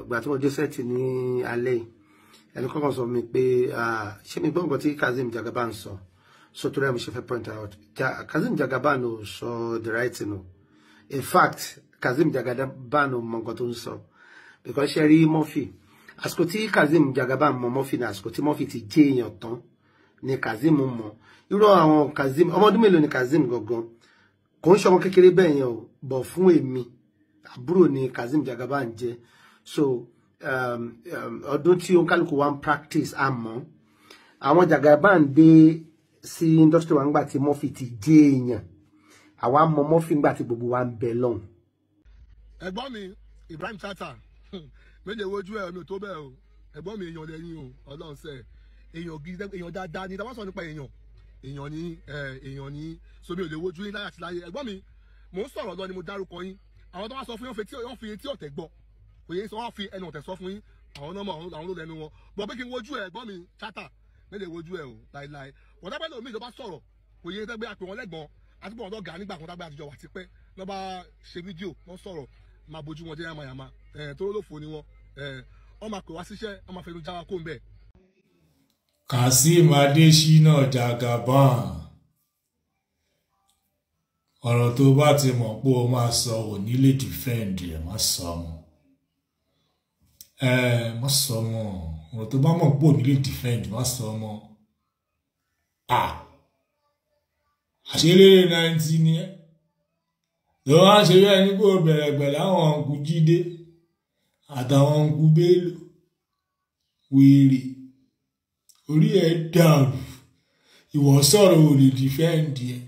Ìgbà tí mo dé sẹ́ẹ̀tì ní alẹ́ yìí, ẹni kọ́kọ́ sọ mi pé ṣé mi gbọ́ nǹkan tí Kazeem Jagaban sọ, so torí ẹ̀ mo ṣe fẹ́ point out. Kazeem Jagaban ò sọ the right thing o. In fact, Kazeem Jagaban ò mọ nǹkan tó ń sọ, because ṣe rí Murphy, àsìkò tí Kazeem Jagaban mọ Murphy ní àsìkò tí Murphy ti jẹ́ èèyàn tán ni Kazeem mọ. Irú àwọn Kazeem, ọmọ ọdún mélòó ni Kazeem gangan? Kò ń ṣọmọ kékeré bẹ́ẹ̀ yẹn o, bọ̀ fún èmi àbúrò ni Kazeem Jagaban jẹ́. So ọdún tí òǹkálùkù wa ń practice, àmọ́ àwọn Jagaban dé sí industry wa ńgbà tí Murphy ti jẹ́ èèyàn, àwa mọ Murphy ńgbà tí gbogbo wa ń bẹ lọ́hùn. Ẹ̀gbọ́n mi Ibrahim Chatta, méje wojú ẹ, mi ò tó bẹ́ẹ̀ o. Ẹ̀gbọ́n mi, èèyàn lẹ́yìn o, Ọlọ́run sẹ́ èèyàn gidi, èèyàn dáadáa ni. Tá a bá sọ nípa èèyàn, èèyàn ní èèyàn ní, so mi ò lè wojú yín láyà àti láyé. Ẹ̀gbọ́n mi, mò ń sọ̀rọ̀ lọ ni mo dárúkọ yín. Àwọn tó wá sọ fún yín, wọ́n fi etí ọ̀tẹ̀ gbọ́, kò yẹ sọ, wọ́n fi ẹnu ọ̀tẹ̀ sọ fún yín. Àwọn náà mọ̀, àwọn ló lẹ́nu wọn bọ̀ pé kí n wojú ẹ. Ẹ̀gbọ́n mi Chatta, méje wojú ẹ o láéláé. Bọ̀dá pẹ́lú omi ìjọba sọ̀rọ̀, kò yẹ tẹ́gbẹ́ àpè wọn lẹ́gbọ̀n àti pé wọn tó ga nígbà kan tágbé àtijọ́ wà tipẹ́, lọ́ bá ṣe fídíò wọ́n sọ̀rọ̀, máa bójú wọn jẹ́ yamayama tó lófo ni wọn. Wọ́n máa pè wá síṣẹ́, wọ́n máa fẹnu jáwa kó ń bẹ̀. Kazeem Adesina Jagaban, ọ̀rọ̀ tó bá ti mọ̀ pé o máa sọ ò ní lè defend ẹ̀, má sọ mọ́ ẹ, má sọ mọ́. Ọ̀rọ̀ tó bá mọ̀ pé ò ní lè defend, má sọ mọ́. Àṣelérè 90 ni ẹ ló wá ń ṣe bẹ́ẹ̀ ní kó bẹ̀rẹ̀ pẹ̀lú àwọn ọ̀nkú Jídé àtàwọn ọ̀nkú Bello. Wèrè, orí ẹ̀ dàrú. Ìwọ sọ̀rọ̀ ò lè defend ẹ̀.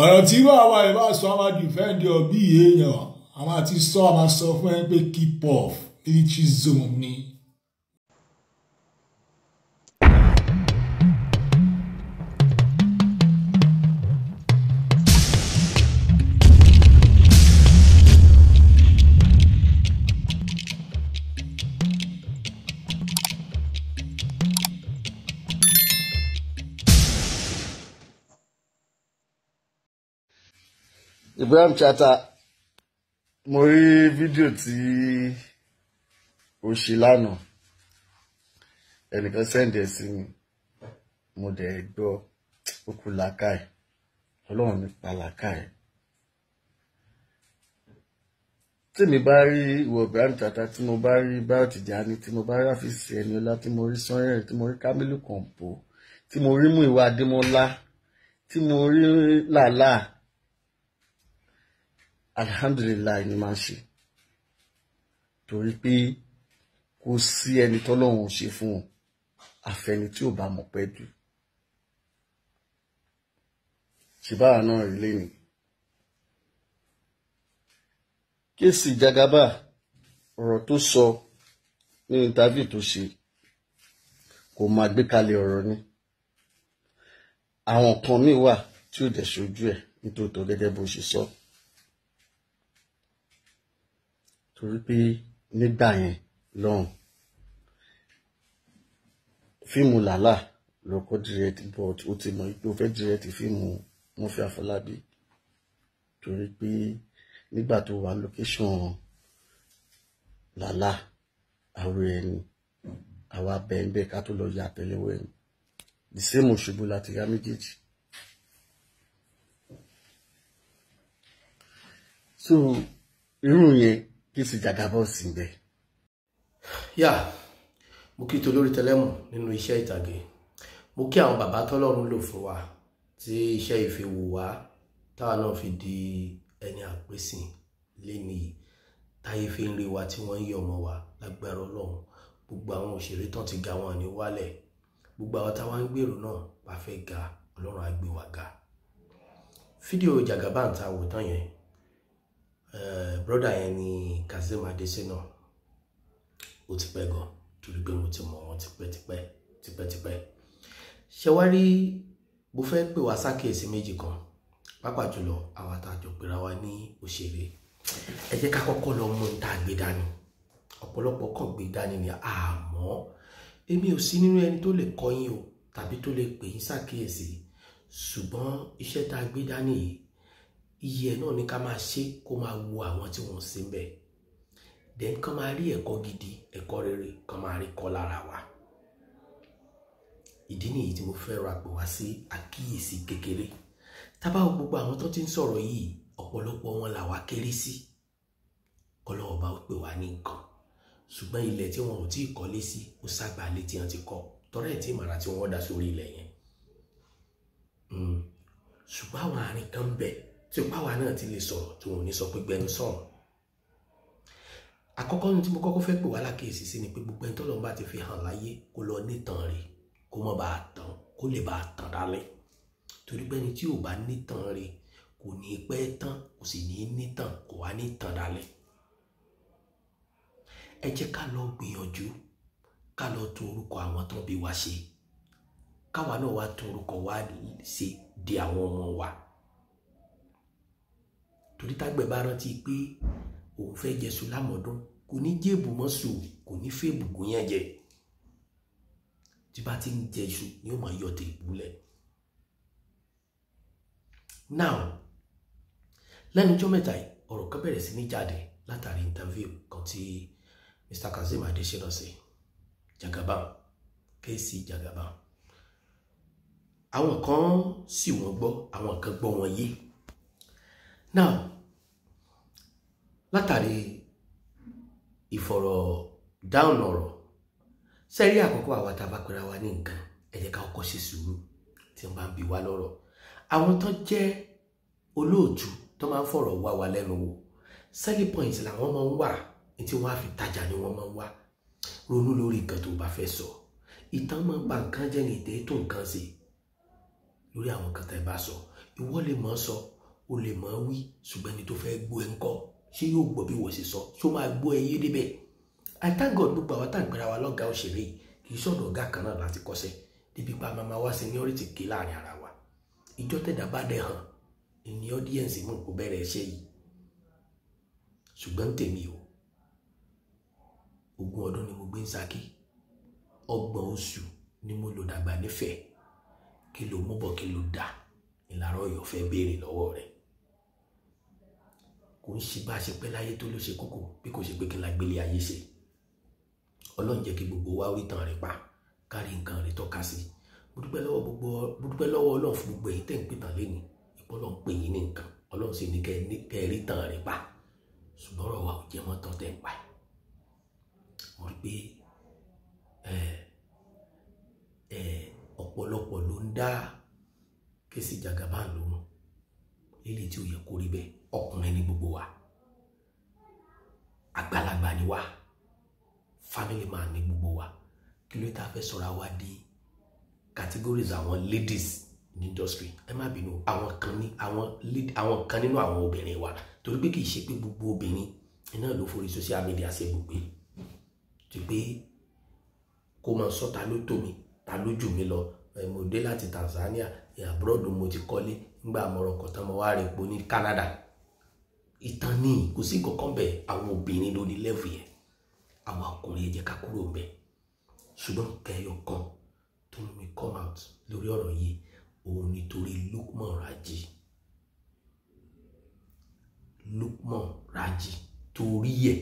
Ọ̀rọ̀ tí bàbá rẹ̀ bá sọ, a máa defend ọ bí èèyàn, a máa ti sọ, a máa sọ fún ẹ pé keep off military zone ni. Ibrahim Chatta, mo rí fídíò tí o ṣe lánàá, ẹnìkan send ẹ̀ sí mi, mo dẹ̀ gbọ́. Ó kú làákàyè, Ọlọ́run nípa làákàyè. Tí mi bá rí ìwọ Ibrahim Chatta, tí mo bá rí Báyọ̀ Tìjání, tí mo bá rí Àfíìsì Ẹniọlá, tí mo rí Sanyẹ̀rì, tí mo rí Kamilu Kọ̀ǹpó, tí mo rí Múyìwá Adémọ́lá, tí mo rí Làlá, alhamdulilayi ni máa ń ṣe, torí pé kò sí ẹni tọ́lọ́run ṣe fún un àfẹni tí ò bá mọ̀ pẹ́ dù. Ṣìbára náà rí lẹ́nu kéèsì Jagaba, ọ̀rọ̀ tó sọ ní interview tó ṣe kò máa gbé kalẹ̀ ọ̀rọ̀ ni. Àwọn kan míì wà tí ò dẹ̀ ṣojú ẹ̀ nítòótọ́ gẹ́gẹ́ bó ṣe sọ, torí pé nígbà yẹn lọ́hùn, fíìmù Làlá ló kọ́ direct, but ó ti mọ̀ pé ó fẹ́ direct fíìmù Murphy Àfọlábí, torí pé nígbà tó wà location Làlá, àwọ̀ ẹni àwa bẹ́ẹ̀ ká tó lọ ya àtẹ́lẹwọ́ ẹni, the same Òṣogbo láti ya méjèèjì. So irú yẹn kí sì Jagaban sí ń bẹ. Yá, mo kí tolórí tẹlẹ́mù nínú iṣẹ́ ìtàgé, mo kí àwọn bàbá tọ́lọ́run lò fún wa tí iṣẹ́ ìfi wù wá, táwa náà fi di ẹni àpèsìn léni yìí, táyé fi ń rí wa tí wọ́n ń yọ̀ mọ́ wa. Lágbára Ọlọ́run, gbogbo àwọn òṣèré tán ti ga wọn ní wálẹ̀, gbogbo àwọn táwa ń gbèrò náà bá fẹ́ ga, Ọlọ́run á gbé wa ga. Fídíò Jagaban tá a wò tán yẹn, broda yẹn ni Kazeem Adesina. Ó ti pẹ́ gan, torí pé mo ti mọ̀ wọ́n tipẹ́tipẹ́ tipẹ́tipẹ́. Ṣé wá rí, mo fẹ́ pè wá sákèésí méjì kan, pàápàá jùlọ àwa tá a jọ pera wa ní òṣèré. Ẹ jẹ́ ká kọ́kọ́ lọ mú un tá a gbé dání. Ọ̀pọ̀lọpọ̀ kàn gbé dání ni, àmọ́ èmi ò sí nínú ẹni tó lè kọ́ yín o tàbí tó lè pè yín sákèésí, ṣùgbọ́n iṣẹ́ tá a gbé dání yìí, iye ẹ̀ náà ni ká máa ṣe kó máa wo àwọn tí wọ́n sí ń bẹ̀. Then kán máa rí ẹ̀kọ́ gidi, ẹ̀kọ́ rere kán máa rí kọ́ lára wa. Ìdí nìyí tí mo fẹ́ ra pè wá sí àkíyèsí kékeré. Tá bá wo gbogbo àwọn tó ti ń sọ̀rọ̀ yìí, ọ̀pọ̀lọpọ̀ wọn là wá kéré sí. Kọ́lọ́wọ́ bá pè wá ní nǹkan, ṣùgbọ́n ilẹ̀ tí wọn ò tí ì kọ́lé sí, ó ságbà lé tí wọ́n ti kọ́ tọ́rẹ́ tí màrà tí wọ́n dá sórí ilẹ̀ yẹn. Ṣùgbọ́n àwọn àárín kan ń bẹ tí páwa náà ti lè sọ̀rọ̀ tí wọn ò ní sọ pé gbẹnu sọ̀rọ̀. Àkọ́kọ́ ní tí mo kọ́kọ́ fẹ́ pè wá lákèésí sí ni pé gbogbo ẹni tọ́lọ́run bá ti fi hàn láyé, kó lọ nítàn rè, kó mọ̀ bá a tán, kó lè bá a tàn dálẹ̀. Torí pé ẹni tí ò bá nítàn rè kò ní pẹ́ tán, kò sì ní nítàn, kò wá ní tàn dálẹ̀. Ẹ jẹ́ ká lọ gbìyànjú ká lọ tún orúkọ àwọn tó ń bí wa ṣe, káwa náà wá tún orúkọ wa ṣe di àwọn ọmọ wa. Torí tágbẹ̀ bá rántí pé òun fẹ́ jẹṣu lámọ̀dún, kò ní jébù mọ́sù, kò ní fèbù gúnyán jẹ. Tí bá ti ń jẹṣu ni ó máa yọ tè ìbúlẹ̀. Now, lẹ́nu ọjọ́ mẹ́ta yìí, ọ̀rọ̀ kan bẹ̀rẹ̀ sí ní jáde látàrí interview kan tí Mr. Kazeem Adesina ṣe, Jagaban, KC Jagaban. Àwọn kan sì wọ́n gbọ́, àwọn kan gbọ́ wọn yé. Now, látàrí ìfọ̀rọ̀ dáhùn ọ̀rọ̀ sẹ́rí, àkọ́kọ́ àwa tá a bá pera wa ní nǹkan, ẹ jẹ́ ká kọ́kọ́ ṣe sùúrù tí wọ́n bá ń bi wá lọ́rọ̀. Àwọn tó jẹ́ olóòtú tó máa ń fọ̀rọ̀ wá wa lẹ́nu wò, selling point làwọn máa ń wà ní tí wọ́n á fi tajà ni wọ́n máa ń wá. Ronú lórí nǹkan tó bá fẹ́ sọ. Ìtàn máa ń ba nǹkan jẹ́ ní ìdè tó nǹkan ṣe lórí àwọn nǹkan tẹ́ bá sọ. Ìwọ lè mọ̀ sọ, o lè mọ̀ wí, ṣùgbọ́n ẹni tó fẹ́ gbọ́ ẹ ńkọ́? Ṣé yóò gbọ́ bí wọ́n ṣe sọ? Ṣó máa gbọ́ ẹ yé débẹ̀? I thank God, gbogbo àwọn tá à ń gbéra wa lọ́gàá òṣèré yìí, kì í sọ̀dọ̀ ọ̀gá kan náà láti kọ́ṣẹ́ débi pa máa wá seniority ké láàrin ara wa. Ìjọ tẹ̀dá bá dẹ̀ hàn ní audience mú kó bẹ̀rẹ̀ iṣẹ́ yìí. Ṣùgbọ́n tèmi o, 20 ọdún ni mo gbé ń Ṣakí, 30 oṣù ni mo lò dàgbà nífẹ̀ẹ́. Kí ló mú bọ̀, kí ló dà ìlàrọ̀ Ọ̀yọ́ fẹ́ béèrè lọ́wọ́ rẹ̀. Kò ń ṣe bá a ṣe pẹ́ láyé tó ló ṣe kókó, bí kò ṣe pé kí n la gbélé ayé ṣe. Ọlọ́run jẹ́ kí gbogbo wa rí tàn rẹ̀ pa, kárí nǹkan rẹ̀ tọ́ka sí. Mo dúpẹ́ lọ́wọ́ gbogbo, mo dúpẹ́ lọ́wọ́ Ọlọ́run fún gbogbo èyí tẹ́ ń pìtàn lẹ́ni ìpọ́. Ọlọ́run pè yín ní nǹkan, Ọlọ́run sì ní kẹ́ ẹ rí tàn rẹ̀ pa, ṣùgbọ́n ọ̀rọ̀ wa ò jẹ́ mọ́ tán tẹ́ ń pa. Mo rí pé ọ̀pọ̀lọpọ̀ ló ń dá KC Jagaban lóhùn lílé tí ó yẹ kó rí bẹ́ẹ̀. Ọkùnrin ní gbogbo wa, àgbàlagbà ni wa, family man ní gbogbo wa. Kí ló tá a fẹ́ sọ̀rọ̀ wa di categories àwọn ladies ní industry? Ẹ má bínú, àwọn kan ní àwọn lead, àwọn kan nínú àwọn obìnrin wa, torí pé kì í ṣe pé gbogbo obìnrin iná ló forí social media ṣe gbogbo ti pé kó máa sọ ta ló tó mi, ta ló jù mí lọ. Mo dé láti Tanzania, abroad mo ti kọ́lé, nígbà mọ̀rọ̀kọ̀ tán mo wá rè po ní Canada. Ìtàn ní kò sí nǹkan bẹ́ẹ̀. Àwọn obìnrin ló ní level yẹn, àwọn ọkùnrin, ẹ jẹ́ ká kúrò ń bẹ̀. Ṣùgbọ́n kẹyọ kan tó mú mi come out lórí ọ̀rọ̀ yìí, òun nítorí Lukman Raji. Lukman Raji, torí ẹ̀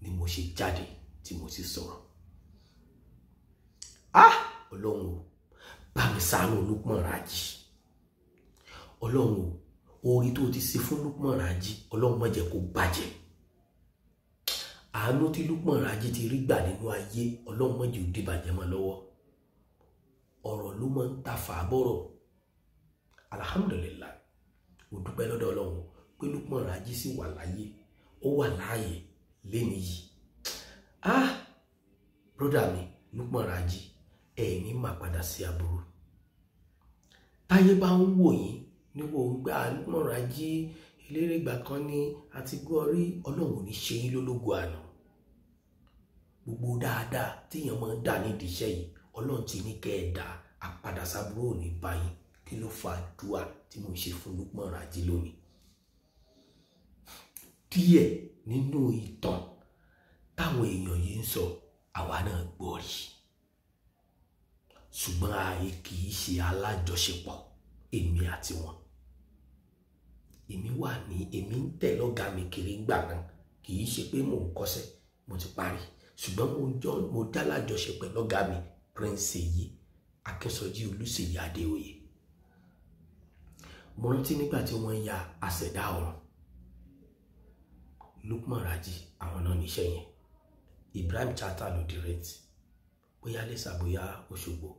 ni mo ṣe jáde tí mo sì sọ̀rọ̀. Ah, Ọlọ́run o, bá mi ṣàánú Lukman Raji. Ọlọ́run o, orí tó ti ṣe fún Lukman Raji, Ọlọ́run má jẹ́ kó bàjẹ́. Àánú tí Lukman Raji ti rí gbà nínú ayé, Ọlọ́run má jẹ́ ó dìbàjẹ́ mọ́ lọ́wọ́. Ọ̀rọ̀ ló máa ń ta fàábọ̀rọ̀. Alhamdulillahi, mo dúpẹ́ lọ́dọ̀ Ọlọ́run pé Lukman Raji sì wà láyé, ó wà láàyè lẹ́ni yìí. Ah, broda mi Lukman Raji, ẹ̀ ní máa padà sí aburú. Táyé bá ń wò yín níwò wípé Lukman Raji eléré ìgbà kan ní àti gbọ́ rí, Ọlọ́run ò ní ṣe yín lólógo àná. Gbogbo dáadáa tíyàn máa ń dà nídìí iṣẹ́ yìí, Ọlọ́run ti ní kẹ́ ẹ dà, àpadà sábúrò ò ní bá yín. Kí ló fa àdúrà tí mo ń ṣe fún Lukman Raji lónìí? Díẹ̀ nínú ìtàn táwọn èèyàn yìí ń sọ, àwa náà gbọ́ rí, ṣùgbọ́n ààyè kì í ṣe alájọṣepọ̀ èmi àti wọn. Èmi wà ní, èmi ń tẹ̀ lọ́gàá mi kiri ńgbà náà, kì í ṣe pé mò ń kọ́ṣẹ́. Mo ti parí, ṣùgbọ́n mo dá lájọṣe pẹ̀lú ọ̀gá mi Prince Seyi Akínsọjí Olúṣèyí Adéoyè. Mo rántí nígbà tí wọ́n ya Àṣẹ̀dá Ọ̀run, Lukman Raji àwọn náà níṣẹ́ yẹn, Ibrahim Chatta ló direct, bóyá Lẹ́sà bóyá Òṣogbo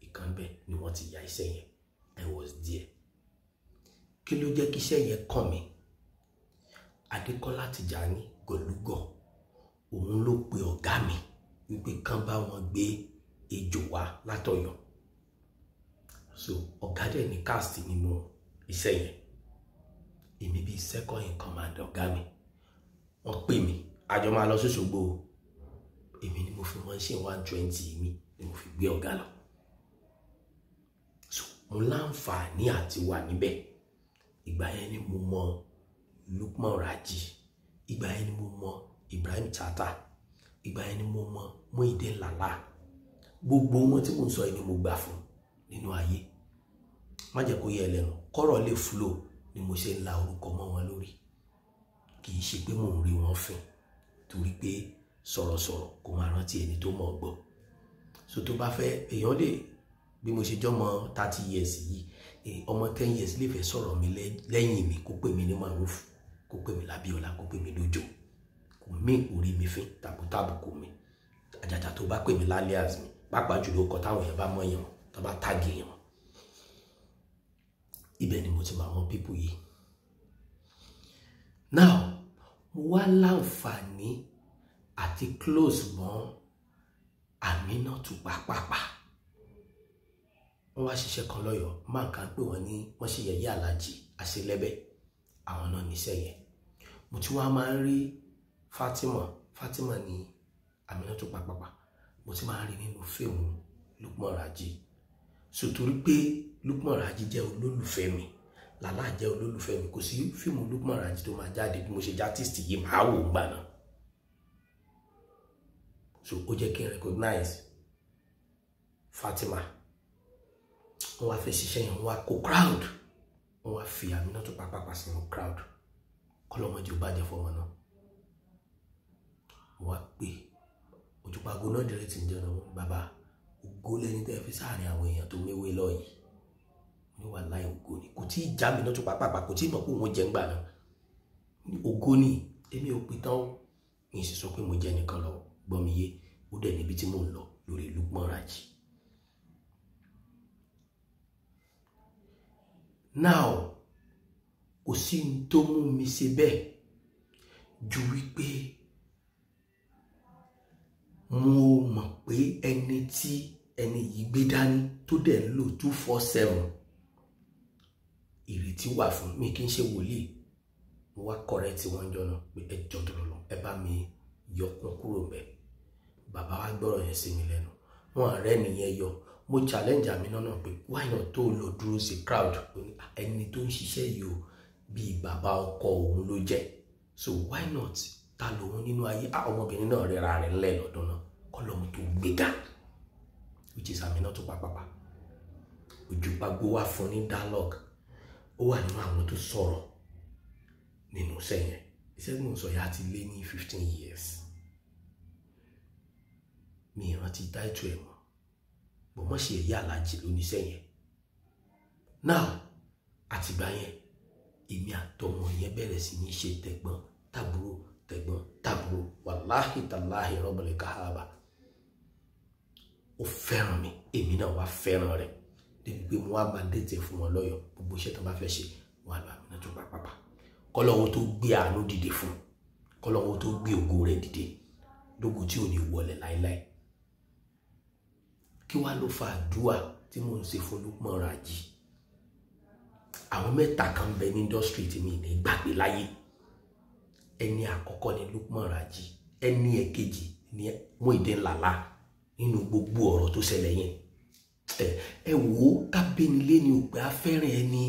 ìkan bẹ́ẹ̀ ni wọ́n ti ya iṣẹ́ yẹn. I was there. Kí ló jẹ́ kí iṣẹ́ yẹn kàn mí? Adékọ́lá Tìjání Gọ̀lúgọ̀ òun ló pe ọ̀gá mi wípé kán bá wọn gbé ejò wá látọ̀yọ́. So ọ̀gá dẹ̀ ní cast nínú iṣẹ́ yẹn, èmi bíi second in command ọ̀gá mi. Wọ́n pè mí, àjọ máa lọ sóṣogbo, èmi ni mo fi wọ́n ṣe 120 mi ni mo fi gbé ọ̀gá lọ. So mo láǹfààní àti wà níbẹ̀. Ìgbà yẹn ni mo mọ Lukman Raji, ìgbà yẹn ni mo mọ Ibrahim Chatta, ìgbà yẹn ni mo mọ Muyideen Lala. Gbogbo wọn tí mo ń sọ yìí ni mo gbà fún nínú ayé. Má jẹ́ kó yẹ lẹ́nu, kọ́rọ̀ lè flow ni mo ṣe ń la orúkọ mọ́ wọn lórí. Kì í ṣe pé mò ń rí wọn fín, torí pé sọ̀rọ̀sọ̀rọ̀ kò máa rántí ẹni tó mọ̀ gbọ́. So tó bá fẹ́, èèyàn lè, bí mo ṣe jọmọ 30 years yìí, ọmọ 10 years lè fẹ́ sọ̀rọ̀ mi lẹ́yìn mi, kó pè mí ní Maruf, kó pè mí lábíọ́lá, kó pè mí lójó, kò mí orí mi fín tàbùtàbùkù mi. Àjàjà tó bá pè mí lálẹ́ àzmi, pàápàá jùlọ ọkọ̀ táwọn èèyàn bá mọ̀ yẹn, tó bá tágì yẹn. Ibẹ̀ ni mo ti mọ àwọn pípù yìí. Now mo wá láǹfààní àti close mọ́ Aminatu Pàápàá. Wọ́n wá ṣiṣẹ́ kan lọ́yọ̀ọ́, máa kàn pé wọ́n ní wọ́n ṣe yẹ̀yẹ́ Aláàjì Àṣelẹ́bẹ̀, àwọn náà níṣẹ́ yẹn. Mo ti wá máa ń rí Fatima ní Aminatu Pàápàá, mo ti máa ń rí nínú fíìmù Lukman Raji. So torí pé Lukman Raji jẹ́ olólùfẹ́ mi, Lala jẹ́ olólùfẹ́ mi, kò sí fíìmù Lukman Raji tó máa jáde bí mo ṣe jẹ́ artist yìí máa wò gbà náà. So ó jẹ́ kí n recognize Fatima. Wọ́n wá fẹ́ ṣiṣẹ́ yẹn, wọ́n wá kó crowd, wọ́n wá fi Aminatu Pàápàá sínú crowd. Kọ́lọ́mọdé ò bá jẹ́ fọmọ náà. Wọ́n wá pè Ojúpago náà direct ń jẹun, bàbá ògo lẹni tẹ́ fi sáàrin àwọn èèyàn tó méwé lọ yìí. Ní wàláhì ògo ni, kò tí ì já Aminatu Pàápàá, kò tí ì mọ̀ pé òun jẹ́ ń gbà náà. Ògo ni, èmi ò pin tán, mi sì sọ pé mo jẹ́ nìkan lọ, gbọ́ mi yé, ó dẹ̀ níbi tí mò ń lọ lórí Lukman Raji. Now kò sí ní tó mú mi ṣe bẹ́ẹ̀ ju wípé mo mọ̀ pé ẹni tí ẹni yìí gbé dání tó dẹ̀ ń lò 247 ìrètí wà fún mi. Kì í ṣe wòlíì, mo wá correct wọn jọ náà pé ẹ jọ tó lọ, ẹ bá mi yọkún kúrò mẹ́. Bàbá wa gbọ́rọ̀ yẹn sí mi lẹ́nu, wọn ààrẹ nìyẹn yọ. Mo challenge Amina náà pé why not tó lọ dúró sí crowd, ẹni tó ń ṣiṣẹ́ yìí o, bíi bàbá ọkọ òun ló jẹ́, so why not ta lòun nínú ayé. Ọmọbìnrin náà rẹra rẹ̀ ńlẹ̀ lọ́dún náà, kọ́lọ́mù tó gbéga, which is Aminatu Pàápàá. Ojúpago wá fún ní dialogue, ó wà nínú àwọn tó sọ̀rọ̀ nínú iṣẹ́ yẹn. Iṣẹ́ tí mo sọ yà á ti lé ní 15 years. Mi ìrántí táìtù ẹ̀ mọ́, bọ̀ mọ́ ṣe ẹ̀yà Aláàjì lóníṣẹ́ yẹn. Now àtìgbà yẹn èmi àtọmọ yẹn bẹ̀rẹ̀ sí ní ṣe tẹ̀gbọ́n tàbúrò, tẹ̀gbọ́n tàbúrò. Wàláhì tàláhì rọ́bọ̀lẹ̀ káhábà, ó fẹ́ràn mi, èmi náà wá fẹ́ràn rẹ̀, débi pé mo wá mandate fún wọn lọ́yọ̀, gbogbo iṣẹ́ tó bá fẹ́ ṣe wọn á lọ Aminatu Pàápàá. Kọ́lọ́wọ́ tó gbé àánú dìde fún, kọ́lọ́wọ́ tó gbé ògo rẹ̀ dìde lógo tí ò ní wọlé láéláé. Kí wá ló fa àdúrà tí mò ń ṣe fún Lukman Raji? Àwọn mẹ́ta kan bẹ ní industry tí mi ní gbàgbé láyé. Ẹni àkọ́kọ́ ni Lukman Raji, ẹni ẹ̀kejì ni Muyideen Lala. Nínú gbogbo ọ̀rọ̀ tó ṣẹlẹ̀ yẹn, ẹ wò ó, kábẹ́nilé ni òpè afẹ́rẹ́ ẹni,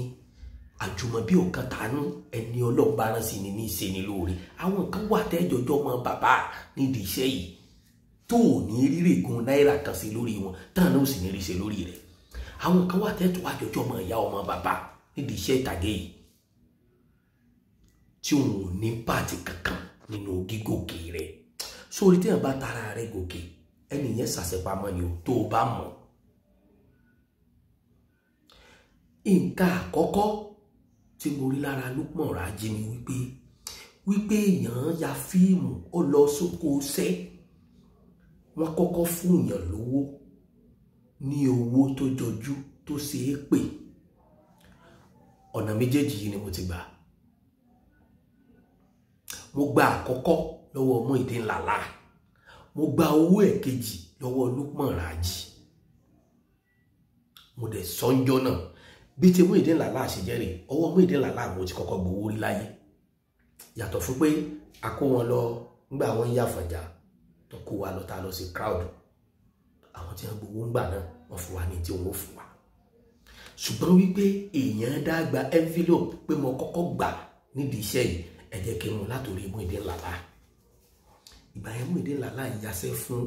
àjùmọ̀bí ọ̀kan tàánú ẹni ọlọ́ọ̀bá rán sí ni ní í ṣe ni lóore. Àwọn kan wà tẹ́jọjọ́ mọ bàbá nídìí iṣẹ́ yìí tó ò ní rírè gun náírà kan sí lórí wọn, tán náà ò sì ní rí ṣe lórí rẹ̀. Àwọn kan wà tẹ́tù àjọjọ́ mọ ìyá ọmọ bàbá nídìí iṣẹ́ ìtàgé yìí tí òun ò ní pàtì kankan nínú gígòkè rẹ̀. Sórí téèyàn bá tara rẹ̀ gòkè, ẹni yẹn ṣàṣepamọ́ ni o, tó o bá mọ̀. Nǹkan àkọ́kọ́ tí mo rí lára Lukman Raji ni wípé èèyàn ya fíìmù, ó lọ sóko ṣẹ́, wọ́n kọ́kọ́ fún èèyàn lówó ní owó tó jọjú tó ṣe é pè. Ọ̀nà méjèèjì yìí ni mo ti gbà. Mo gba àkọ́kọ́ lọ́wọ́ Muyideen Lala, mo gba owó ẹ̀kejì lọ́wọ́ Lukman Raji. Mo dẹ̀ sọ́njọ́ náà bí ti Muyideen Lala ṣe jẹ́ rè, ọwọ́ Muyideen Lala mo ti kọ́kọ́ gbowó rí láyé. Yàtọ̀ fún pé a kó wọn lọ nígbà wọn ń yàfọ̀njà tó kó wa lọ tá a lọ sí crowd, àwọn tí wọn gbowó ńgbà náà wọn fún wa ní tí wọn ò fún wa. Ṣùgbọ́n wípé èèyàn dá gba envelope pé mo kọ́kọ́ gbà nídìí iṣẹ́ yìí, ẹ jẹ́ kí n mú látòrí Muyideen Lala. Ìgbà yẹn Muyideen Lala ń yaṣẹ́ fún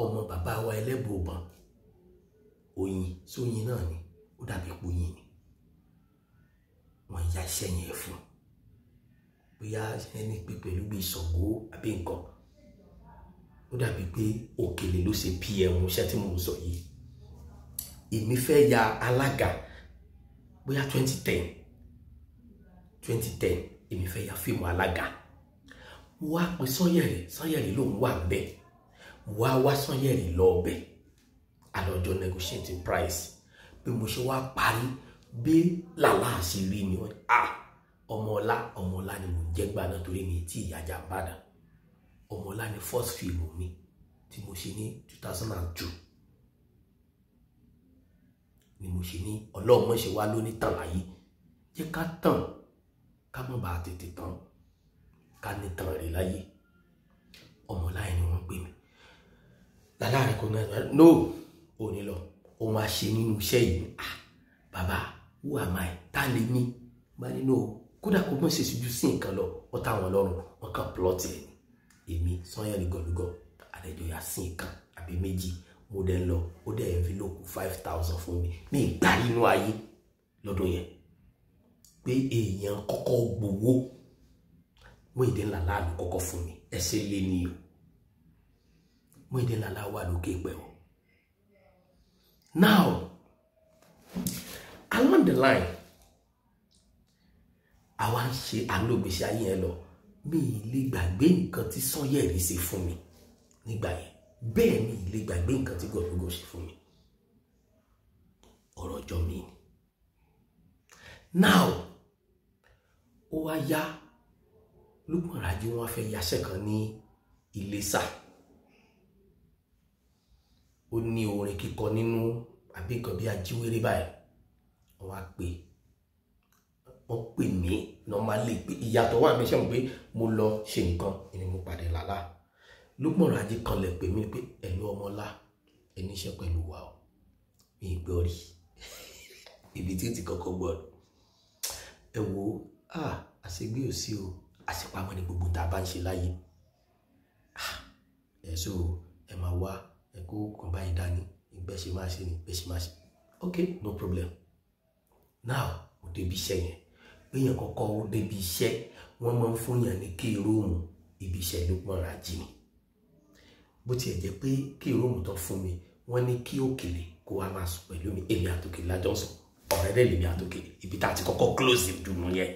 ọmọ bàbá wa ẹlẹ́bùbọ̀n, Oyin sóyin náà ni, ó dàbí poyin ni wọ́n ya iṣẹ́ yẹn fún, bóyá ẹni pé pẹ̀lú bíi Ṣàngó àbí nǹkan, ó dàbí pé Òkèlè ló ṣe pm iṣẹ́ tí mò ń sọ yìí. Èmi fẹ́ ya alága bóyá 2010 èmi fẹ́ ya fíìmù alága. Mo wá pe Sanyẹ̀rì, Sanyẹ̀rì lòun wà bẹ́ẹ̀, mo wá wá Sanyẹ̀rì lọ ọbẹ̀, àlọ́jọ́ negotiate price. Bí mo ṣe wá parí bí Lala ṣe rí ni wọ́n, ah, ọmọọlá ọmọọlá ni mò ń jẹ́ gbà náà torí mi tí ìyájà ń bàdàn. Ọmọọlá ni first film mi tí mo ṣe ní 2002 ni mo ṣe ní ọlọ́mọ ṣe wá lóní tàn láyé, jẹ́ ká tàn ká má bàa tètè tán, ká ní tàn rí láyé. Ọmọọlá yẹn ni wọ́n pè mí. Lala recognize me, no, ò ní lọ, ó máa ṣe nínú iṣẹ́ yìí. Ah, bàbá, who am I? Ta lè ní? Bá nínú o, kódà kó mọ̀ ṣe ṣojú sí nǹkan lọ, wọ́n táwọn lọ́rùn, wọ́n kàn plọ́ọ̀tì ẹ̀ ní. Èmi Sanyẹ̀rì gọ̀lúgọ̀ àlejò ya sí nǹkan àbí méjì, mo dẹ̀ lọ, ó dẹ̀ envelope 5,000 fún mi ní ìgbà nínú ayé lọ́dún yẹn pé èèyàn kọ́kọ́ gbowó. Muyideen Lala ló kọ́kọ́ fún mi, ẹsẹ̀ lé ní o. Muyideen Lala wà lókè pẹ̀ o. Now along the line, àwa ń ṣe àlógbèsè ayé yẹn lọ, mi ì lè gbàgbé nǹkan tí Sanyẹ̀rì ṣe fún mi nígbà yẹn, bẹ́ẹ̀ mi ì lè gbàgbé nǹkan tí Gọ̀lúgọ̀ ṣe fún mi. Ọ̀rọ̀ ọjọ́ mi ni. Now ó wá yá, Lukman Raji wọn fẹ́ yaṣẹ́ kan ní Iléṣà, ó ní orin kíkọ nínú àbí nǹkan bí ajíwèrè báyìí. Wọ́n wá pè, wọ́n pè mí normally pé ìyàtọ̀ wà mí, ṣe mọ̀ pé mo lọ ṣe nǹkan ni mo pàdé Lala. Lukman Raji kanlẹ̀ pè mí pé ẹ̀lú ọmọlá, ẹni iṣẹ́ pẹ̀lú wa o, mi ì gbọ́ rí ibi tí ti kọ́kọ́ gbọ́. Ẹ wo, ah, àṣegbé ò sí o, àṣepamọ́ ni gbogbo tá a bá ń ṣe láyé. Ẹ so ẹ máa wá, ẹ kó kàn báyìí dání, ìgbẹ́ ṣe máa ṣe ni, ìgbẹ́ ṣe máa ṣe. Ok, no problem. Now mo débi iṣẹ́ yẹn, péyàn kọ́kọ́ ó débi iṣẹ́, wọ́n máa ń fún yàn ní kí róòmù ibi iṣẹ́ Lukman Raji ni. Bó tiẹ̀ jẹ́ pé kí róòmù tán fún mi, wọ́n ní kí Òkèlè kó wá máa sùn pẹ̀lú mi, èmi àtòkèlè lájọ ń sùn, ọ̀rẹ́ dẹ̀ lèmi àtòkèlè, ibi tá a ti kọ́kọ́ close dùnú yẹn,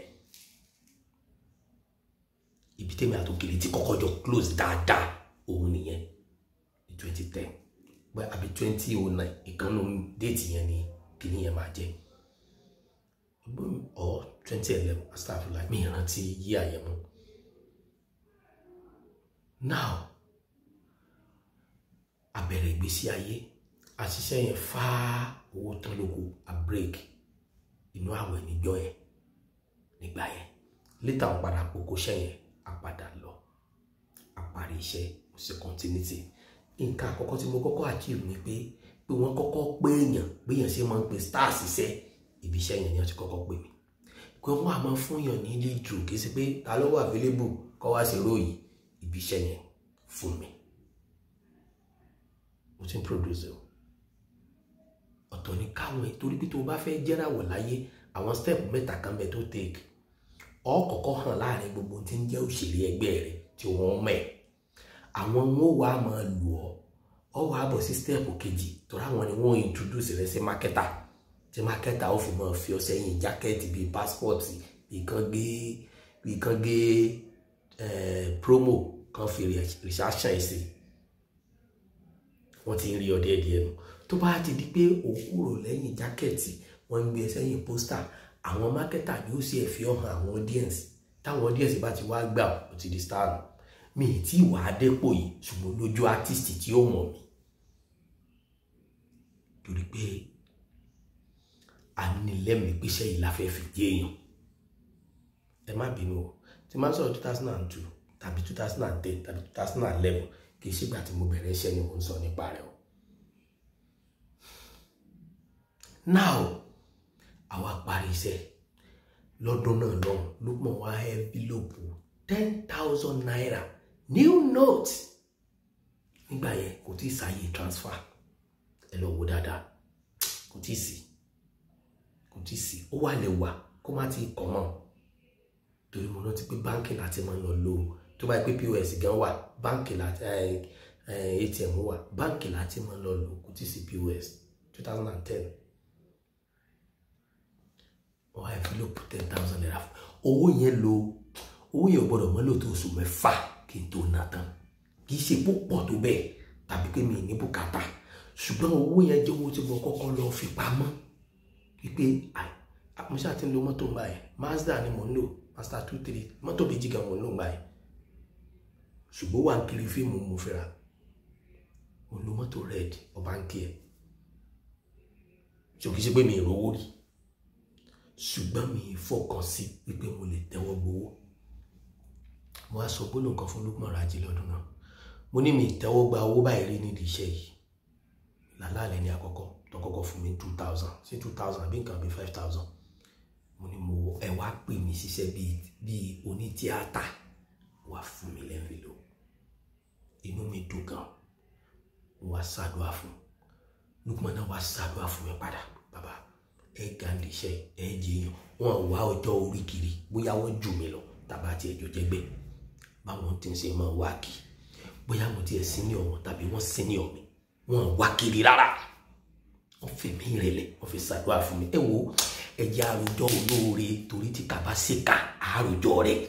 ibi tèmi àtòkèlè ti kọ́kọ́ jọ close dáadáa òun nìyẹn ní 2010 àbí 2009, ìkànnì déètì yẹn ni kìíní yẹn máa jẹ́, or 2011, astagfirullah, mi ìrántí yí àyẹ̀mú. Now a bẹ̀rẹ̀ ìgbésí ayé, àṣìṣe yẹn fáá, owó tán lóko, a break inú àwẹ̀ níjọ́ yẹn nígbà yẹn. Later wọ́n padà pòkó iṣẹ́ yẹn, a padà lọ, a parí iṣẹ́, mo ṣe continuity. Nǹkan àkọ́kọ́ tí mo kọ́kọ́ achieve ni pé wọ́n kọ́kọ́ pé èèyàn, pé èèyàn ṣe máa ń pe stars iṣẹ́, ibi iṣẹ́ yẹn ni wọ́n ti kọ́kọ́ pè mí. Pé wọ́n á máa fún yàn ní lead role, kì í ṣe pé ta ló wà available kọ́ wá ṣe ròyìn ibi iṣẹ́ yẹn fún mi. Mo ti ń produce o. Ọ̀tọ̀ ni káwọn ẹ̀, torí pé tó o bá fẹ́ jẹ́ràwọ̀ láyé, àwọn step mẹ́ta kan bẹ tó take. Ọ kọ́kọ́ hàn láàrin gbogbo tí ń jẹ́ òṣèré ẹgbẹ́ rẹ̀ tí wọ́n mọ̀ ẹ́. Àwọn wọn wà máa lù ọ́, ọ wà bọ̀ sí stẹ́ẹ̀pù kejì, torí àwọn ni wọ́n introduce rẹ sí mákẹ́tà, tí mákẹ́tà ó fi máa fi ọ sẹ́yìn jákẹ́ẹ̀tì bíi passport, bíi kan gé promo kan fi research ẹ̀ sí. Wọ́n ti ń rí ọ díẹ̀díẹ̀ nù. Tó bá ti di pé o kúrò lẹ́yìn jákẹ́ẹ̀tì, wọ́n ń gbé sẹ́yìn pósítà, àwọn mákẹ́tà ni ó sì ẹ̀ fi hàn àwọn audience. Táwọn audience bá ti wá gbà, ó ti di star nù. Mi ì tí wà á dépò yìí, ṣùgbọ́n lójú artist tí ó mọ̀ mí, torí pé a ní lẹ́mìí pèsè yìí la fẹ́ fi jẹ́ èèyàn. Ẹ má bínú o, tí máa ń sọ̀rọ̀ 2002 tàbí 2010 tàbí 2011, kì í ṣègbà tí mo bẹ̀rẹ̀ iṣẹ́ ni mò ń sọ nípa rẹ̀ o. Now àwa parí iṣẹ́ lọ́dún náà lọ́hùn, Lukman wá envelope 10,000 naira new note. Nígbà yẹn kò tí ì sáyé transfer, ẹ lọ wo dáadáa, kò tí ì sí, kò tí ì sí. Ó wà lè wà kó má ti kọ̀ mọ́, torí mo rántí pé báńkì láti máa ń lọ lò ó. Tó bá yẹ pé POS gan wà, báńkì láti ATM wà, báńkì láti máa ń lọ lò ó, kò tí ì sí POS 2010. Wọ́n á envelope 10,000 naira. Owó yẹn lo, owó yẹn ò gbọ́dọ̀ mọ́ lò tó oṣù mẹ́fà kí n tó ná tán. Kì í ṣe púpọ̀ tó bẹ́ẹ̀ tàbí pé mi ní bùkátà, ṣùgbọ́n owó yẹn jẹ́ owó tí mo kọ́kọ́ lọ fi pamọ́. Wípé mo ṣáà ti ń lo mọ́tò ńgbà yẹn, Mazda ni mò ń lò, Mazda 2-3, mọ́tò méjì gan mò ń lò ńgbà yẹn, ṣùgbọ́n wà ń kiri fíìmù mo fẹ́ ra. Mo lo mọ́tò red ọba ń kí ẹ̀, ṣò kì í ṣe pé mi ì rówó rí, ṣùgbọ́n mi ì fọkàn sí wípé mo lè tẹ́wọ́ gbowó. Mo wá sọ gbólóhùn kan fún Lukman Raji lọ́dún náà, mo ní mi ì tẹ́wọ́ gba owó báyìí rí nídìí iṣẹ́ yìí. Làlálẹ̀ ní àkọ́kọ́ tó kọ́kọ́ fún mi 2,000 sí 2,000 àbí nǹkan bí 5,000. Mo ní mo ẹ wá pè mí ṣiṣẹ́ bíi onítíátà, wá fún mi lẹ́ńfìlò, inú mi dùn gan. Mo wá ṣàdúrà fún Lukman náà, wá ṣàdúrà fún mi padà, bàbá ẹ gàǹdì iṣẹ́ ẹ jẹyàn. Wọn wá ọjọ́ orí kiri, bóyá wọ́n jù mí lọ tàbá àti ẹjọ́ jẹgbẹ́, báwọn ti ń ṣe máa wá kí, bóyá mo tiẹ̀ senior wọn tàbí wọ́n senior mi, wọn wá kiri rárá. Wọ́n fi mí rẹ̀lẹ̀, wọ́n fi ṣàdúrà fún mi. Ẹ wo, ẹ jẹ́ àròjọ olóore, torí tí kàbá ṣèkà àròjọ rẹ̀.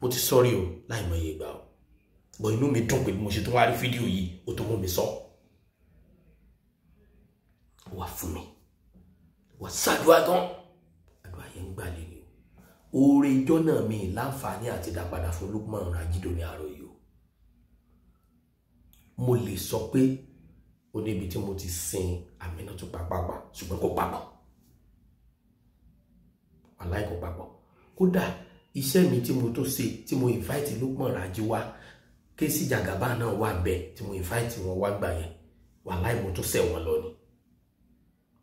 Mo ti sọrí o láìmọye ìgbà o, bọ̀ inú mi dùn pé bí mo ṣe tún wá rí fídíò yìí, ó tó mú mi sọ. Wá fún mi, wá ṣàdúrà gan, àdúrà yẹn ń gbà lé ni o. Oore ijọ́ náà mi láǹfààní àti dápadà fún Lukman Raji ní àárọ̀ yìí o. Mo lè sọ pé ó níbi tí mo ti sin Aminatu pàpàpà, ṣùgbọ́n kò papọ̀, wàláì kò papọ̀. Kódà iṣẹ́ mi tí mo tó ṣe, tí mo invite Lukman Raji wá, Kéésì Jagaba náà wà bẹ́ẹ̀, tí mo invite wọn wá gbà yẹn, wàláì mo tó ṣẹ̀ wọ́n lọ ni,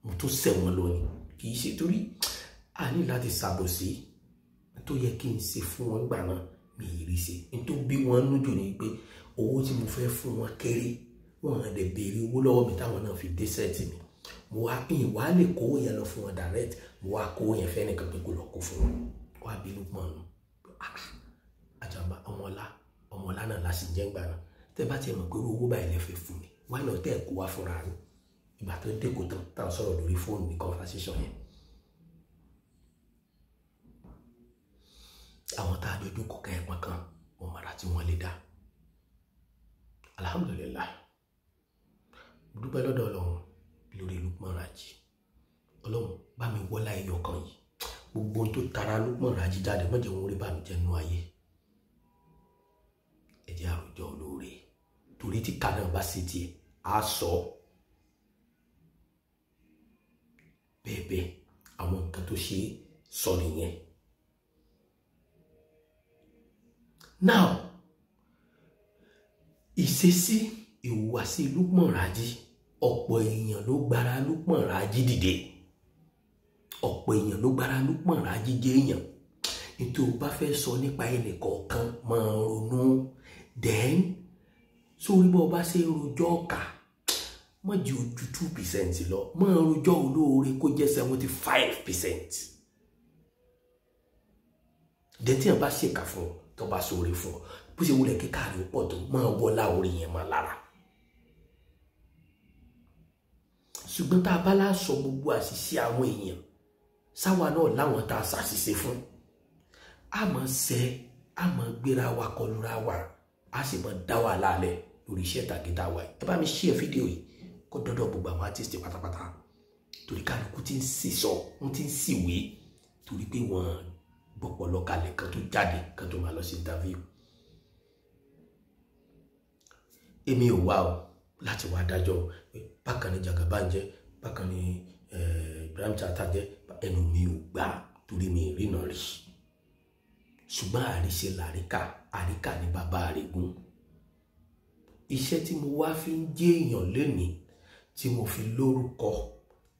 mo tó ṣẹ̀ wọ́n lọ ni. Kì í ṣe torí a ní láti ṣàbòsí tó yẹ kí n ṣe fún wọn gbà náà, mi ì rí ṣe. N tó bí wọn nújò ni pé owó tí mo fẹ́ fún wọn kéré, wọn à dẹ̀ béèrè owó lọ́wọ́ mi táwọn náà fi dé sẹ́ẹ̀tì mi. Mo wá pín wá lè kówó yẹn lọ fún wọn direct, mo wá kówó yẹn fẹ́ nìkan pé kó lọ kó fún wọn. Wá bí Lukman nù, àjàmbá ọmọọlá, ọmọọlá náà la sì jẹ́ ńgbà náà. Tẹ́ bá tiẹ̀ mọ̀ pé owó báyìí lè fẹ́ fún mi, why not tẹ́ ẹ̀ kó wá fúnra yín? Ìgbà tó dé kó tán, tá à ń sọ̀rọ̀ lórí fóònù ní conversation yẹn. Àwọn tá a jọ jókòó ká ẹ̀pọ̀n kan, wọn mọ̀ra tí wọ́n lè dá. Alhamdulillah, mo dúpẹ́ lọ́dọ̀ Ọlọ́run lórí Lukman Raji. Ọlọ́run bá mi wọ́lá ẹyọ kan yìí, gbogbo ohun tó tara Lukman Raji jáde, má jẹ́ wọn rí bànújẹ́ nú ayé. Ẹ jẹ́ àròjọ olóore, torí tí ká náà bá ṣe tiẹ̀ á sọ bẹ́ẹ̀ bẹ́ẹ̀. Àwọn nǹkan tó ṣe sọ nìyẹn. Now, ìṣesí ìhùwàsí Lukman Raji, ọ̀pọ̀ èèyàn ló gbára Lukman Raji dìde, ọ̀pọ̀ èèyàn ló gbára Lukman Raji jẹ́ èèyàn. Nítorí o bá fẹ́ sọ nípa ẹnì kọ̀ọ̀kan, máa ronú. Then sórí bó o bá ṣe rojọ́ ọ̀kà, má jẹ́ ojú 2% lọ, máa rojọ́ olóore kó jẹ́ 75%. Dẹ́tí ẹ̀ bá ṣèkà fún ọ, tó bá sóore fún ọ, bó ṣe wulẹ̀ kíkà rẹ̀ pọ̀ tó, máa wọlá orí yẹn máa lára. Ṣùgbọ́n tá a bá láṣọ gbogbo àṣìṣe àwọn èèyàn, sáwa náà láwọn tá a ṣàṣìṣe fún, a máa ṣe, a máa gbéra wa kọlura wa, a sì máa dá wàhálà lẹ̀ lórí iṣẹ́ ìtàgé tá a wà yìí. Ẹ bá mi share fídíò yìí kó dọ́dọ̀ gbogbo àwọn artist pátápátá, torí kálukú ti ń sísọ, wọ́n ti ń síwèé, torí pé wọ́n gbọ́pọ̀lọ́ kalẹ̀ kan tó jáde kan tó máa lọ sí interview. Èmi ò wá o láti wá dájọ́ bákan ni Jagaban jẹ́, bákan ni Ibrahim Chatta jẹ́, ẹnu mi ò gbà torí mi ìrìnà rí. Ṣùgbọ́n àríṣe làríkà, àríkà ni bàbá rẹ̀ gún. Iṣẹ́ tí mo wá fi ń jẹ́ èèyàn lénìí, tí mo fi lórúkọ,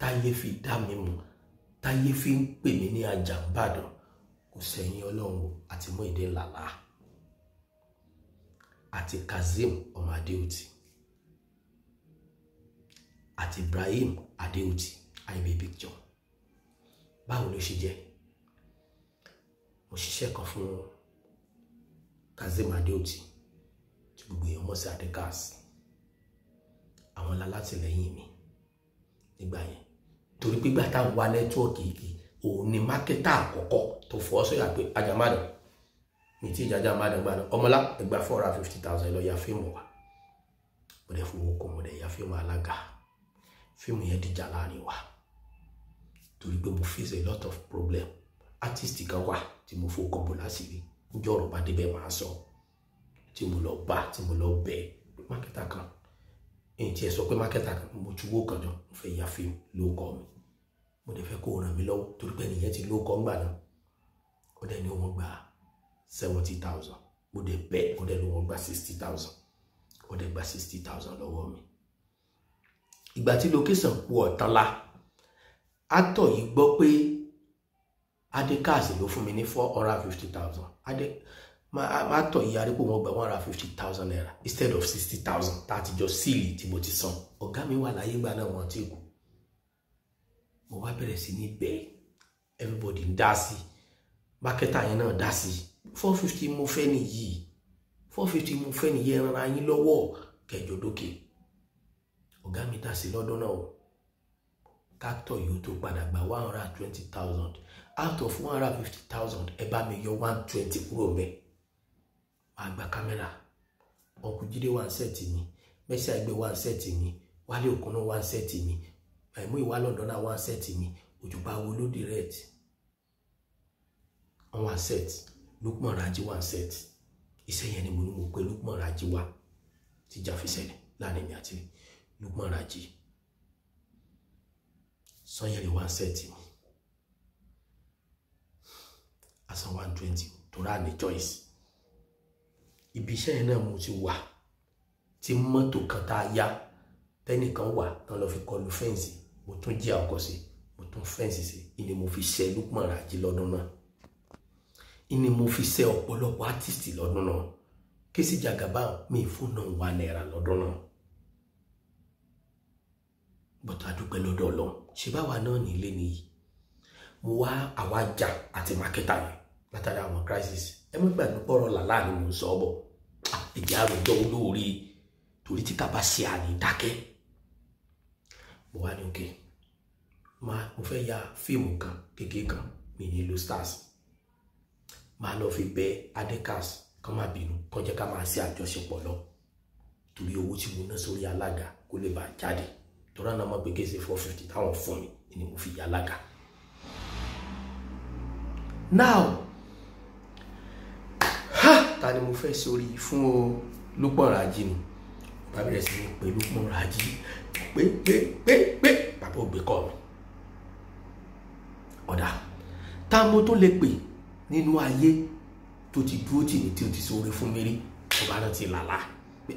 táyé fi dá mi mọ̀, táyé fi ń pè mí ní Àjàǹbàdàn, kò sẹ́yìn Ọlọ́run àti Muyideen Lala àti Kazeem ọmọ Adéòtí àti Ibrahim Adéòtí IB Picture. Báwo ló ṣe jẹ́? Mo ṣiṣẹ́ kan fún Kazeem Adéòtí tí gbogbo èèyàn mọ̀ sí Adekas. Àwọn alátìlẹ́yìn mi nígbà yẹn, torí pé gbà táwọn wá nẹ́tíwọ́ọ̀kì yìí, òun ni mákẹ́tà àkọ́kọ́ tó fọ́ sọ́yà pé Àjàǹbàdàn mi tí ìjà Àjàǹbàdàn gbà náà, ọmọlá ẹgbà 450,000 lọ ya fíìmù wa. Mo dẹ̀ fowó kọ́, mo dẹ̀ ya fíìmù alága. Fíìmù yẹn dìjà láàrin wa torí pé mo face a lot of problem. Artist kan wà tí mo fowó kọ́ bò láṣìírí, níjọ́ ọ̀rọ̀ bá débẹ̀ máa sọ, tí mo lọ bá, tí mo lọ bẹ̀ mákẹ́tà kan. Èyí tí ẹ sọ pé mákẹ́tà kan, mo ju owó kan jọ, mo fẹ́ ya fíìmù ló kọ́ mi, mo dẹ̀ fẹ́ kó ràn mí lọ́wọ́ torí pé ẹnìyẹn ti ló kọ́ ńgbà náà. Ó dẹ̀ ní wọ́n gba 70,000, mo dẹ̀ bẹ̀, ó dẹ̀ ní wọ́n gba 60,000, ó dẹ̀ gba 60,000 lọ́wọ́ mi. Ìgbà tí location kú ọ̀tánlá, actor yìí gbọ́ pé Adekaz ló fún mi ní 450,000. Actor yìí arípò wọn gba 150,000 naira instead of 60,000 tá a ti jọ síìlì tí mo ti san. Ọ̀gá mi wà láyé gbà náà, wọ́n ti kú. Mo wá bẹ̀rẹ̀ sí ní bẹ́ẹ̀, everybody ń dá sí, mákẹ́tà yẹn náà dá sí. 450 mo fẹ́ nìyí, 450 mo fẹ́ nìyí, ẹ ràn ara yín lọ́wọ́ kẹjọ dókè. Ọ̀gá mi dá sí lọ́dún náà o. Káktọ̀ yóò tó padà gba 120,000 out of 150,000, ẹ bá mi yọ 120 kúrò mbẹ̀. Máa gba kámẹ́rà, ọkùn Jídé wà ń sẹ́ẹ̀tì mi, Mercy Aigbe wà ń sẹ́ẹ̀tì mi, Wálé Òkúnná wà ń sẹ́ẹ̀tì mi, Múyìwá London náà wà ń sẹ́ẹ̀tì mi, Òjùbá wo ló direct wọ́n wà ń sẹ́ẹ̀tì, Lukman Raji wà ń sẹ́ẹ̀tì. Iṣẹ́ yẹn ni mo ní mo pé Lukman Raji wà tíjà fi ṣẹlẹ̀ láàrin mi àti Lukman Raji. Sanyẹ̀rì wà ń sẹ́ẹ̀tì mi, asan 120 tó rà ní choice. Ibi iṣẹ́ yẹn náà mo ti wà tí mọ́tò kan tá a yá tẹ́nìkan wà tán lọ fi kọlu fẹ́ǹsì, mo tún jí ọkọ̀ sí, mo tún fẹ́ǹsì sí, ìní mo fi ṣe Lukman Raji lọ́dún náà, ìní mo fi ṣe ọ̀pọ̀lọpọ̀ artist lọ́dún náà. Kéésì Jagaban mi fún náà wà náírà lọ́dún náà, bọ́tà dúpẹ́ lọ́dọ̀ Ọlọ́run. Ṣé báwa náà nílé nìyí, mo wá àwa jà àti mákẹ́tà yẹn látàrí àwọn crisis. Ẹ má gbàgbé pọ̀rọ̀ làlá ni mò ń sọ bọ̀, ìjà àròjọ olóore torí tí kàbá ṣe àní dákẹ́. Mo wá ní òkè, mo fẹ́ ya fíìmù kan kékeré kan, mi ní lo stars, máa lọ fi bẹ Adekas kán má bínú, kán jẹ́ ká máa ṣe àjọṣepọ̀ lọ, torí owó tí mo ná sórí alága kó lè bàa jáde. Torí àná mọ̀ pé kése 450 táwọn fún mi ni mo fi ya alága. Now, ha, ta ni mo fẹ́ sórí fún o? Lukman Raji ni. Bá bẹ̀rẹ̀ sí ní pé Lukman Raji pé pé pé pé bàbá ò gbé kọ́ mi. Ọ̀dà tá mo tó lè pè nínú ayé tó ti dúró tì mí, tí o ti sóore fún mi rí, ọba náà ti Làlá.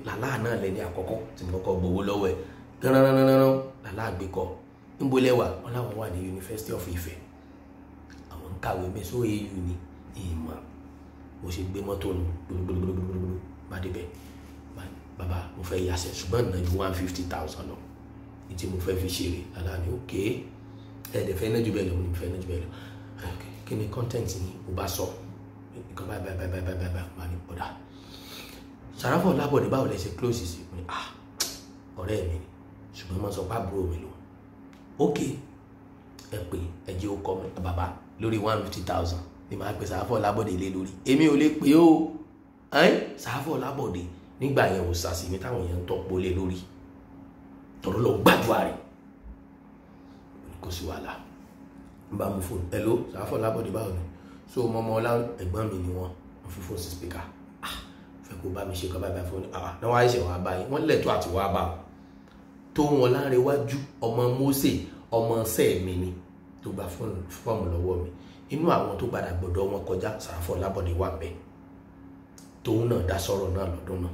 Làlá náà lẹni àkọ́kọ́ tí mo kọ́kọ́ gbowó lọ́wọ́ ẹ̀ gánranranranran. Làlá àgbékọ́ níbo lẹ́wà, wọn láwọn wà ní University of Ife, àwọn ń kàwé mẹ́sọ́ AU ní ìmọ̀. Mo ṣe gbé mọ́tò nù gbogbogbogbogbò bá débẹ̀, bàbá mo fẹ́ yàsẹ̀ ṣùgbọ́n ìná ju 150,000 lọ ní tí mo fẹ́ fi ṣeré. Làlá ni ok, ẹ̀ẹ́dẹ̀ fẹ́ náà ju bẹ́ẹ̀ lọ, mo ní fẹ́ náà ju bẹ́ẹ̀ lọ. Kí ni content ni mo bá sọ? Nǹkan báyìí báyìí báyìí báyìí báyìí máa ní ọ̀dà. Sàràfà Ọlábọ̀dé báwo lẹ ṣe close sí? Mo ní ah ọ̀rẹ́ mi ni, ṣùgbọ́n mo sọ pé àbúrò mi lò. Ok, ẹ pè ẹ jẹ́ ó kọ́ mi bàbá lórí 150,000 ni màá pe Sàràfà Ọlábọ̀dé lé lórí. Èmi ò lè pè ó. Sàràfà Ọlábọ̀dé nígbà yẹn ò sàsì mi táwọn èèyàn ń tọ́pọ̀ lé lórí. Tọ̀rọ̀ lọ gbàdúrà rẹ̀. Kò sí wàhálà. N bá mú fóònù. Hello, Sàràfà Ọlábọ̀dé báwo ni? So mọ́mọ́ ọlá ẹ̀gbọ́n mi ni wọ́n fi fóònù sí spíkà. Ah, fẹ́ kó bá mi ṣe kọ́ báyìí fóònù. Ah, náà wọ́n á ṣe wàá báyìí. Wọ́n lẹ̀tọ́ àti wàá bá wọn. Tó wọn láńrewájú ọmọ Mósè ọmọ ṣẹ́ mi ni tó gba fọ́ọ̀mù lọ́wọ́ mi. Inú àwọn tó padà gbọ́dọ̀ wọn kọjá Sàràfà Ọlábọ̀dé wà bẹ́ẹ̀. Tóun náà dá sọ̀rọ̀ náà lọ́dún náà.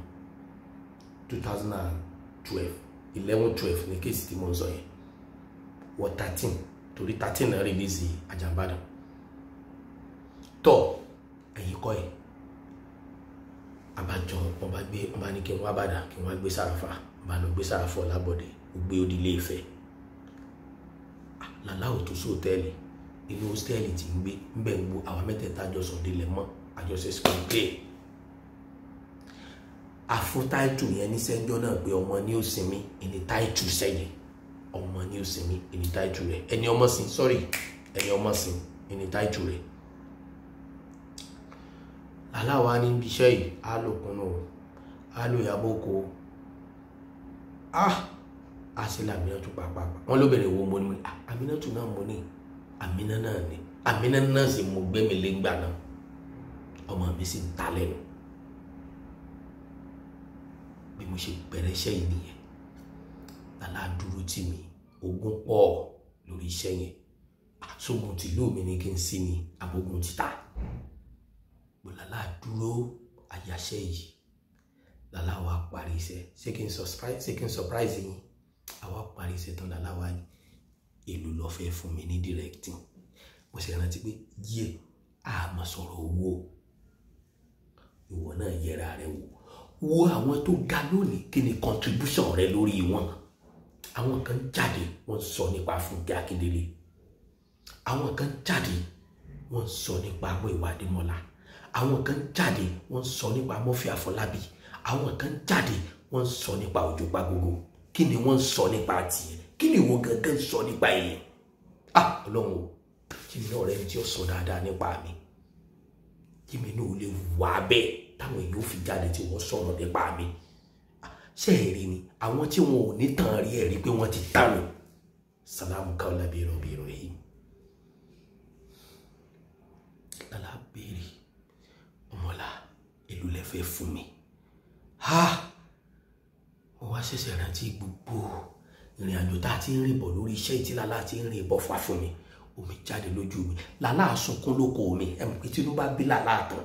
2012 11-12 ní kéèsì tí mo ń sọ yẹn. Wọ 13 torí 13 náà release Àjàǹbàdàn. Tọ́ ẹ̀yìn kọ́ ẹ̀ abájọ wọn bá gbé wọn bá ní kí wọn bàdà kí wọn gbé Sàràfà, wọn bá lọ gbé Sàràfà Ọlábọ̀dé, ó gbé ó di Ilé Ifẹ̀. Làlá ò tó sí hòtẹ́ẹ̀lì, inú hósítẹ́ẹ̀lì tí ń gbé ńbẹ̀ ń gbó àwọn mẹ́tẹ̀ẹ̀ta àjọsọ̀ délẹ̀ mọ́ àjọṣe screenplay. Àfún táìtù yẹn ní sẹ́ńjọ́ náà pé ọmọ ní òsinmi ìní táìtù sẹ́yìn, ọmọ ní òsinmi ìní táìtù rẹ̀, ẹni ọmọ sin sọ́rí ẹni ọmọ sin ìní táìtù rẹ̀. Aláwa ní ibi iṣẹ́ yìí á lò kúnnú o, á lò ìyàbọ̀ oko o, á sì lè Àmínátù pàápàá. Wọ́n ló bẹ̀rẹ̀ wo mo ní Àmínátù náà mo ní Àmínà náà ni Àmínà náà sì mo gbé mi lé ńgbà náà, ọmọ mi sì ń ta lẹ́nu. Bí mo ṣe bẹ̀rẹ̀ iṣẹ́ yìí nìyẹn. Lálá dúró tì mí, ogún pọ̀ lórí iṣẹ́ yẹn. Sógun tìlú mi ni kí n sí ni àbógun títà. Lálá dúró àyàṣẹ́ yìí. Lálá wa parí iṣẹ́. Ṣé kí n surprise yín? Àwa parí iṣẹ́ tán lálá wa ní èlò ló fẹ́ fún mi ní directing. Mo sì rántí pé yé a máa sọ̀rọ̀ owó. Ìwọ náà yẹra rẹ wò. Wo àwọn tó ga lónìí kí ni contribution rẹ lórí wọn. Àwọn kan jáde wọ́n sọ nípa Fúnkẹ́ Akíndélé. Àwọn kan jáde wọ́n sọ nípa Múyìwá Adémọ́lá. Àwọn kan jáde wọ́n sọ nípa Murphy Àfọlábí. Àwọn kan jáde wọ́n sọ nípa Òjó Pàgógó. Kí ni wọ́n sọ nípa tiẹ̀? Kí ni ìwọ gangan sọ nípa èèyàn? Ah, Ọlọ́run o, kí mi náà rẹ ní tí ó sọ dáadáa nípa mi. Kí mi náà lè wà bẹ́ẹ̀ táwọn èèyàn ò fi jáde tí wọ́n sọ̀rọ̀ nípa mi. Ṣé ẹ rí ni àwọn tí wọn ò ní tàn rí ẹ̀ rí pé wọ́n ti tànù. Sàlámù káwọlá bí irọ́ bí irọ́ yìí. Lálá béèrè ọmọlá èlò lẹ fẹ́ fún mi. Ha! Mo wá ṣẹ̀ṣẹ̀ rántí gbogbo ìrìn àjò tá a ti ń rìn bọ̀ lórí iṣẹ́ tí Lálá ti ń rìn bọ̀ fà fún mi. Omi jáde lójú mi. Lálá sunkún lóko mi. Ẹ mọ̀ pé Tinubu bá bí Lálá tán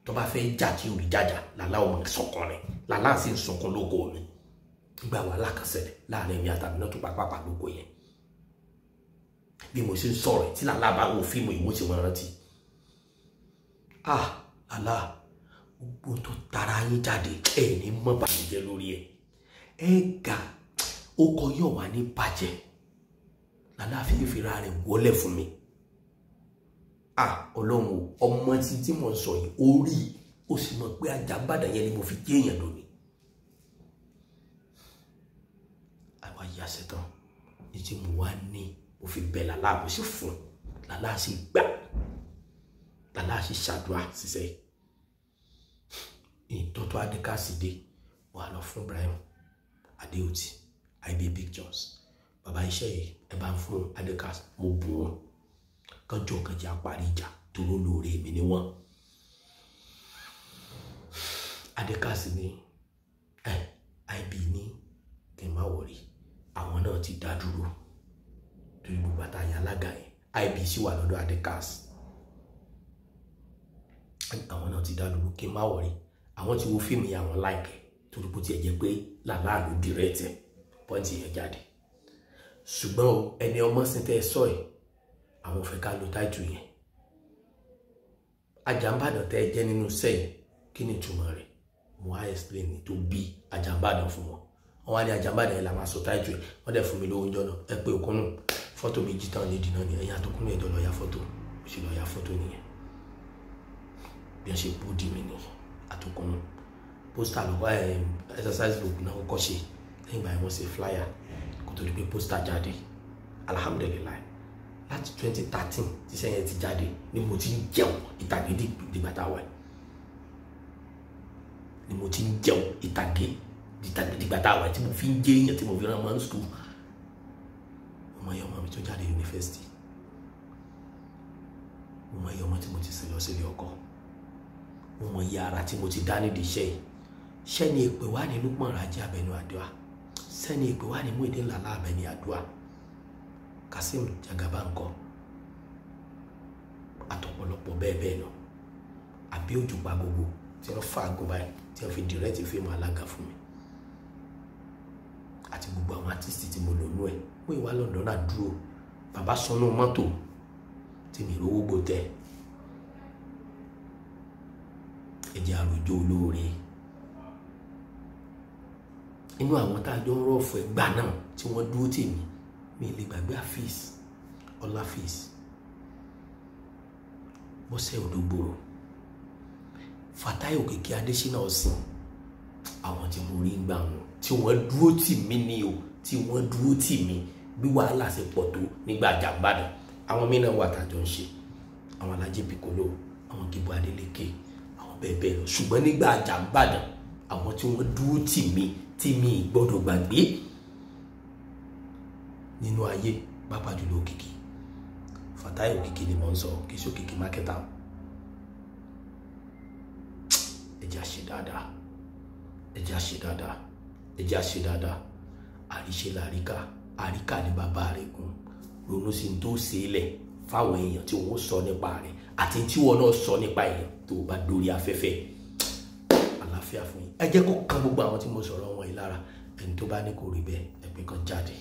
tó bá fẹ́ jà tí orí jàjà Lálá ò mọ̀ sọ̀kan rẹ̀. Lálá sì ń sunkún lóko mi. Nígbà wàhálà kan ṣẹlẹ̀ láàrin mi àtàmì náà tó pàpàpà lóko yẹn. Bí mo ṣe ń sọ̀rọ̀ tí Lálá bá wo fíìmù yìí mo ti mọ̀ rántí. Ah, Lálá, gbogbo tó tara yín jáde ẹ ní mọ́ bàjẹ́ lórí ẹ̀. Ẹ ga ó kọ yọ̀ wá ní bàjẹ́. Lálá fi fira rẹ̀ wọlé fún mi. Ah, Ọlọ́run o, ọmọ tí mo ń sọ yìí orí ó sì mọ̀ pé Àjàǹbàdàn yẹn ni mo fi jẹ́ èèyàn lónìí. Àwa yàsẹ̀ tán ní tí mo wá ní mo fi bẹ̀ Lálá mo sì fún Lálá sì gbà. Lálá sì ṣàdúrà ṣiṣẹ́. Ìtọ́tọ́ Adékásì dé wà lọ fún Ibrahim Adéòtí IB Pictures. Bàbá iṣẹ́ yìí ẹ bá ń fún Adékásì mo bù wọn. Kánjọ kan jẹ́ àparí ìjà toró lóore mi ni wọ́n. Adékásì ní IB ní kí n má wọrí àwọn náà ti dá dúró torí gbogbo àtàyà alága yẹn IB sì wà lọ́dọ̀ Adékásì. Àwọn náà ti dá dúró kí n má wọrí àwọn tí wo fíìmù yẹn àwọn láìpẹ́ torí bó tiẹ̀ jẹ́ pé Lálá ló dìrẹ́tẹ̀ pọ́ǹtì yẹn jáde. Ṣùgbọ́n o ẹni ọmọ sí tẹ́ ẹ sọ ẹ̀ àwọn fẹ́ ká lo táìtù yẹn. Àjàǹbàdàn tẹ́ ẹ jẹ́ nínú sẹ́yìn kí ni ìtumọ̀ rẹ̀? Mo á explain ní tó bí Àjàǹbàdàn fún wọn. Wọ́n wá ní Àjàǹbàdàn yẹn la máa sọ táìtù yẹn. Wọ́n dẹ̀ fún mi lówó oúnjẹ náà ẹ pé òkúnnù fọ́tò méjì tán nídìí náà ni ẹ̀yìn àtòkúnnù ẹ̀dọ̀ lọ́ọ́ ya fọ́tò. Mo sì lọ́ọ́ ya fọ́tò nìyẹn. Bí wọ́n ṣe bódì mi ní àtòkùnú pósítà lọ́wọ́ exercise book náà kọ́kọ́ ṣe. Lẹ́yìn ìgbà yẹn wọ́n ṣe flyer kó tó di pé pósítà jáde. Alhamdulilayi, láti 2013 tí sẹ́yìn ti jáde ni mo ti ń jẹun ìtàgé dìgbà tá a wà, ni mo ti ń jẹun ìtàgé dìgbà tá a wà, tí mo fi ń jẹ èèyàn, tí mo fi rán mọ́ school. Mo mọ iye ọmọ mi tó jáde yunifásitì, mo mọ iye ọmọ tí mo ti sìn lọ sílé ọkọ, mo mọ iye ara tí mo ti dá nídìí iṣẹ́ yìí. Sẹ́ni èpè wá ní Lukman Raji Abẹ́ní Àdúrà, sẹ́ni èpè wá ní Muyideen Lala Abẹ́ní Àdúrà, Kazeem Jagaban ńkọ́, àtọ̀pọ̀lọpọ̀ bẹ́ẹ̀ bẹ́ẹ̀ lọ. Àbí òjùpá gbogbo tí wọ́n fa àgọ́ báyìí tí wọ́n fi dìrẹ́tì fíìmù alága fún mi, àti gbogbo àwọn àtìsì tí mo lò nú ẹ̀. Mú ìwà London náà dúró, bàbá sọnù mọ́tò tí mi rówó gbó tẹ. Ẹ̀jẹ̀ àròjọ olóore inú àwọn tá a jọ ń rọ̀fọ̀ ẹgbà náà tí wọ́n dúró tì mí, mi lè gbàgbé Afeez Ọláfíìs, Bọ́sẹ̀ Òdògbòrò, Fatai Òkìkí Adésínà Ọ̀sìn, àwọn tí mo rí gbà wọn tí wọ́n dúró tì mí ni o, tí wọ́n dúró tì mí bí wàhálà ṣe pọ̀ tó nígbà àjàgbádùn. Àwọn mí náà wà tàjọ ń ṣe, àwọn Alájì Piccolo, àwọn Gíbo Adélékè, àwọn bẹ́ẹ̀ bẹ́ẹ̀ lọ. Ṣùgbọ́n nígbà àjàgbádùn, àwọn tí wọ́n dúró tì mí tí mi gbọ́dọ̀ gbàgbé nínú ayé, pàápàá jùlọ Òkìkí, Fatai Òkìkí ni mò ń sọ, kì í ṣe Òkìkí mákẹ́tà. Ẹ jẹ́ á ṣe dáadáa, ẹ jẹ́ á ṣe dáadáa, ẹ jẹ́ á ṣe dáadáa. Àríṣe làríkà, àríkà ni bàbá rẹ̀ gùn. Ronú sí ní tó ṣe é lẹ̀ fáwọn èèyàn tí wọ́n sọ nípa rẹ̀ àti tí wọ́n náà sọ nípa èèyàn tó bá dórí afẹ́fẹ́. Àlàáfíà fún yín. Ẹ jẹ́ kó kan gbogbo àwọn tí mo sọ̀rọ̀ wọn yìí lára. Ẹni tó bá ní kò rí bẹ́ẹ̀, ẹ pé kan jáde.